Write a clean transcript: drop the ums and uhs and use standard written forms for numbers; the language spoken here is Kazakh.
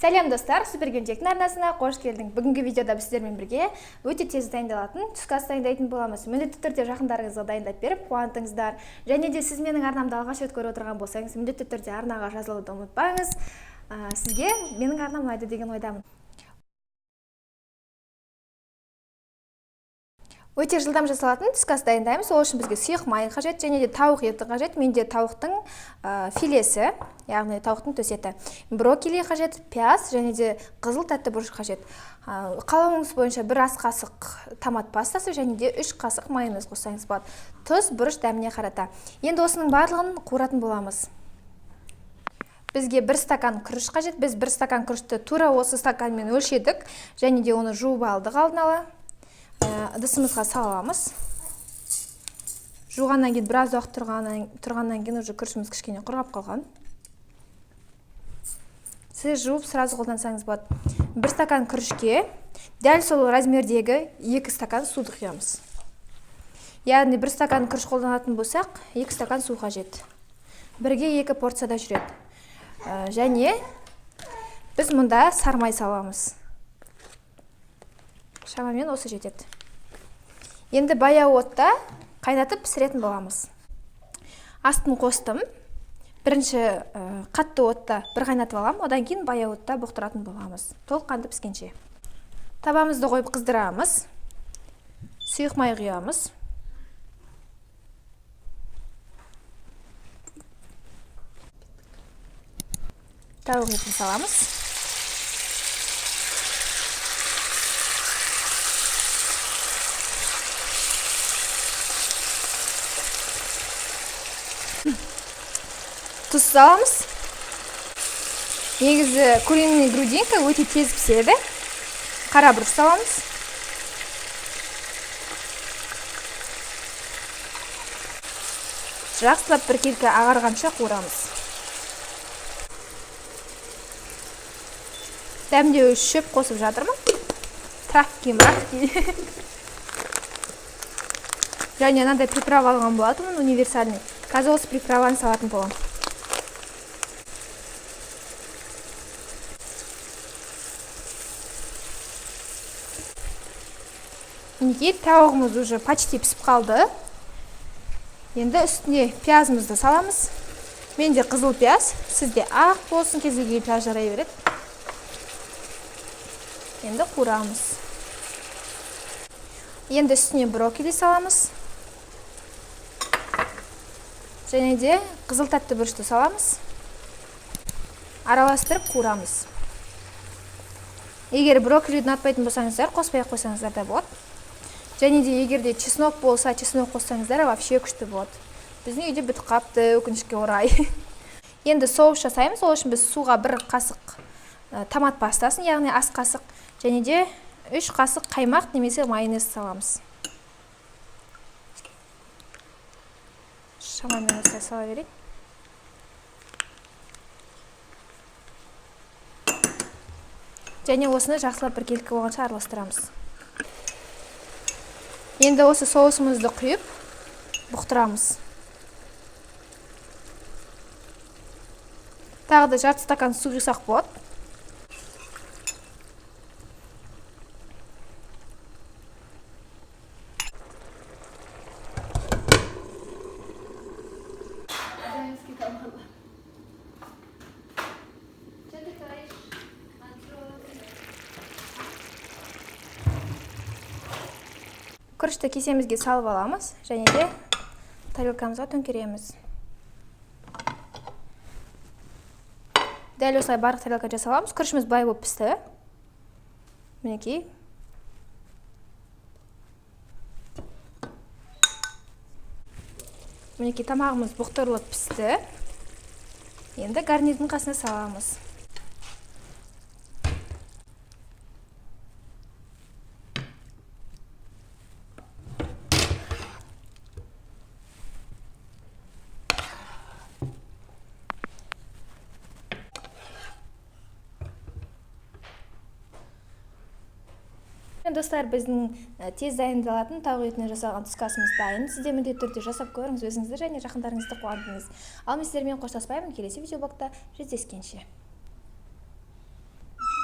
Сәлем, достар! Супер Келіншектің арнасына қош келдің. Бүгінгі видеода біз сіздермен бірге өте тез дайындалатын түскі ас дайындайтын боламыз. Міндетті түрде жақындарыңызға дайындап беріп, қуантыңыздар. Және де сіз менің арнамды алғаш рет көріп отырған болсаңыз, міндетті түрде арнаға жазылуды ұмытпаңыз. Сізге менің арнам ұнайды деген ойдамын. Өте жылдам жасалатын түскі ас дайындаймыз. Ол үшін бізге сұйық май қажет және де тауық еті қажет. Менде тауықтың филесі, яғни тауықтың төс еті. Брокколи қажет, пияз және де қызыл тәтті бұрыш қажет. Қалауыңыз бойынша бір ас қасық томат пастасы және де 3 қасық майонез қоссаңыз болады. Тұз, бұрыш дәміне қарата. Енді осының барлығын қуыратын боламыз. Бізге 1 стакан күріш қажет. Біз 1 стакан күрішті тура осы стаканмен өлшедік және де оны жуып алдық алдын ала. Ыдысымызға саламыз. Жуғаннан кейін біраз уақыт тұрғаннан кейін уже күрішіміз кішкене құрғап қалған. Сіз жуып сразу қолдансаңыз болады. 1 стакан күрішке дәл сол размердегі 2 стакан суды құямыз. Яғни 1 стакан күріш қолданатын болсақ, 2 стакан су қажет. Бірге 2 порцияда жүреді. Және біз мұнда сармай саламыз. Шамамен осы жетеді. Енді баяу отта қайнатып пісіретін боламыз. Астын қостым. Бірінші қатты отта бір қайнатып аламын, одан кейін баяу отта бұқтыратын боламыз. Толыққанды піскенше. Табамызды қойып қыздырамыз. Сұйық май құямыз. Тауық етін саламыз. Тұз саламыз. Негізі куриный грудинка өте тез піседі. Қара бұрыш саламыз. Жақсылап біркелкі ағарғанша қуырамыз. Дәмдеу шөп қосып жатырмын. Травки, мравки. Және мынандай приправа алған болатынмын, универсальный. Қазір осы приправаны салатын боламын. Мінекей, тауығымыз уже почти пісіп қалды. Енді үстіне пиязымызды саламыз. Менде қызыл пияз, сізде ақ болсын, кез келген пияз жарай береді. Енді қуырамыз. Енді үстіне брокколи саламыз. Және де қызыл тәтті бұрышты саламыз. Араластырып қуырамыз. Егер брокколиді ұнатпайтын болсаңыздар, қоспай ақ қойсаңыздар да болады. Және де егер де чеснок болса, чеснок қоссаңыздар вообще күшті болады. Біздің үйде бітіп қапты, өкінішке орай. Енді соус жасаймыз. Ол үшін біз суға 1 қасық томат пастасын, яғни ас қасық, және де 3 қасық қаймақ немесе майонез саламыз. Шамамен осылай сала берейік. Және осыны жақсылап біркелкі болғанша араластырамыз. Енді осы соусымызды құйып, бұқтырамыз. Тағы да жарты стакан су құйсақ болады. Күрішті кесемізге салып аламыз және де тарелкамызға төңкереміз. Дәл осылай барлық тарелка жасап аламыз. Күрішіміз былай болып пісті. Мінекей. Мінекей, тамағымыз бұқтырылып пісті. Енді гарнирдің қасына саламыз. Достар, біздің тез дайындалатын тауық етінен жасалған түскі асымыз дайын. Сіз де міндетті түрде жасап көріңіз, өзіңізді және жақындарыңызды қуантыңыз. Ал мен сіздермен қоштаспаймын, келесі видеоблогта жүздескенше.